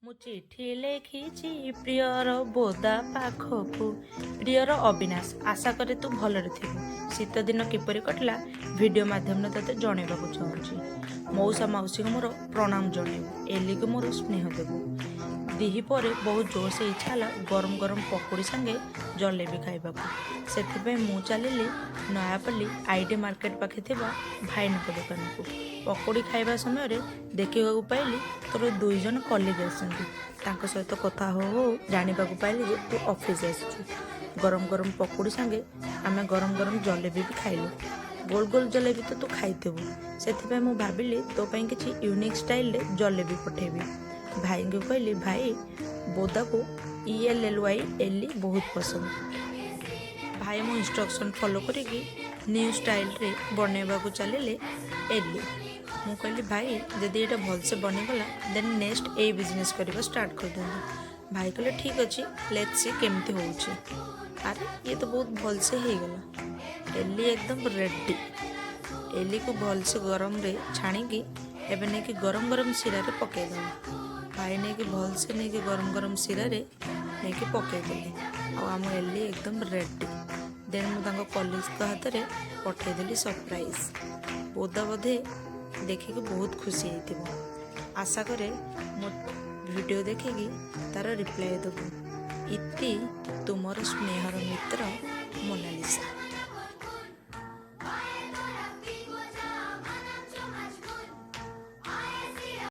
ମୁଁ ଚିଠି ଲେଖିଛି ପ୍ରିୟର ବୋଦା ପାଖକୁ। ପ୍ରିୟର ଅବିନାଶ, ଆଶା କରେ ତୁ ଭଲରେ ଥିବୁ। ଶୀତ ଦିନ କିପରି କଟିଲା, ଭିଡ଼ିଓ ମାଧ୍ୟମରେ ତୋତେ ଜଣାଇବାକୁ ଚାହୁଁଛି। ମଉସା ମାଉସୀଙ୍କୁ ମୋର ପ୍ରଣାମ ଜଣାଇବୁ। ଏଲିକୁ ମୋର ସ୍ନେହ ଦେବୁ। ଦିହି ପରେ ବହୁତ ଜୋରସେ ଇଚ୍ଛା ହେଲା ଗରମ ଗରମ ପକୁଡ଼ି ସାଙ୍ଗେ ଜଲେବି ଖାଇବାକୁ। ସେଥିପାଇଁ ମୁଁ ଚାଲିଲି ନୟାପଲ୍ଲୀ IT market ପାଖେ ଥିବା ଭାଇନାଙ୍କ ଦୋକାନକୁ। ପକୁଡ଼ି ଖାଇବା ସମୟରେ ଦେଖିବାକୁ ପାଇଲି ତୋର ଦୁଇ ଜଣ କଲିଗ ଆସିଛନ୍ତି। ତାଙ୍କ ସହିତ କଥା ହଉ ହଉ ଜାଣିବାକୁ ପାଇଲି ଯେ ତୁ ଅଫିସ୍ ଆସିଛୁ। ଗରମ ଗରମ ପକୁଡ଼ି ସାଙ୍ଗେ ଆମେ ଗରମ ଗରମ ଜଲେବି ବି ଖାଇଲୁ। ଗୋଲ ଗୋଲ ଜଲେବି ତ ତୁ ଖାଇଥିବୁ, ସେଥିପାଇଁ ମୁଁ ଭାବିଲି ତୋ ପାଇଁ କିଛି ୟୁନିକ୍ ଷ୍ଟାଇଲରେ ଜଲେବି ପଠେଇବି। ଭାଇଙ୍କୁ କହିଲି, ଭାଇ, ବୋଦାକୁ ELLY ଏଲି ବହୁତ ପସନ୍ଦ। ଭାଇ ମୋ ଇନଷ୍ଟ୍ରକ୍ସନ୍ ଫଲୋ କରିକି ନ୍ୟୁ ଷ୍ଟାଇଲରେ ବନେଇବାକୁ ଚାଲିଲେ ଏଲି। ମୁଁ କହିଲି, ଭାଇ, ଯଦି ଏଇଟା ଭଲସେ ବନିଗଲା, ଦେନ୍ ନେକ୍ସଟ ଏଇ ବିଜନେସ୍ କରିବା ଷ୍ଟାର୍ଟ କରିଦିଅନ୍ତୁ। ଭାଇ କହିଲେ, ଠିକ୍ ଅଛି, let's C କେମିତି ହେଉଛି। ଆରେ, ଇଏ ତ ବହୁତ ଭଲସେ ହେଇଗଲା। ଏଲି ଏକଦମ ରେଡ଼ି। ଏଲିକୁ ଭଲସେ ଗରମରେ ଛାଣିକି ଏବେ ନେଇକି ଗରମ ଗରମ ଶିରାରେ ପକାଇଦେବା। ଭାଇ ନେଇକି ଭଲସେ ନେଇକି ଗରମ ଗରମ ଶିରାରେ ନେଇକି ପକାଇଦେଲେ ଆଉ ଆମ ଏଲି ଏକଦମ ରେଡ଼ି। ଦେନ୍ ମୁଁ ତାଙ୍କ କଲିଗ୍ସଙ୍କ ହାତରେ ପଠାଇଦେଲି ସରପ୍ରାଇଜ୍। ବୋଦା ବୋଧେ ଦେଖିକି ବହୁତ ଖୁସି ହେଇଥିବ। ଆଶା କରେ ମୋ ଭିଡ଼ିଓ ଦେଖିକି ତାର ରିପ୍ଲାଏ ଦେବୁ। ଇତି, ତୁମର ସ୍ନେହର ମିତ୍ର ମୋନାଲିସା।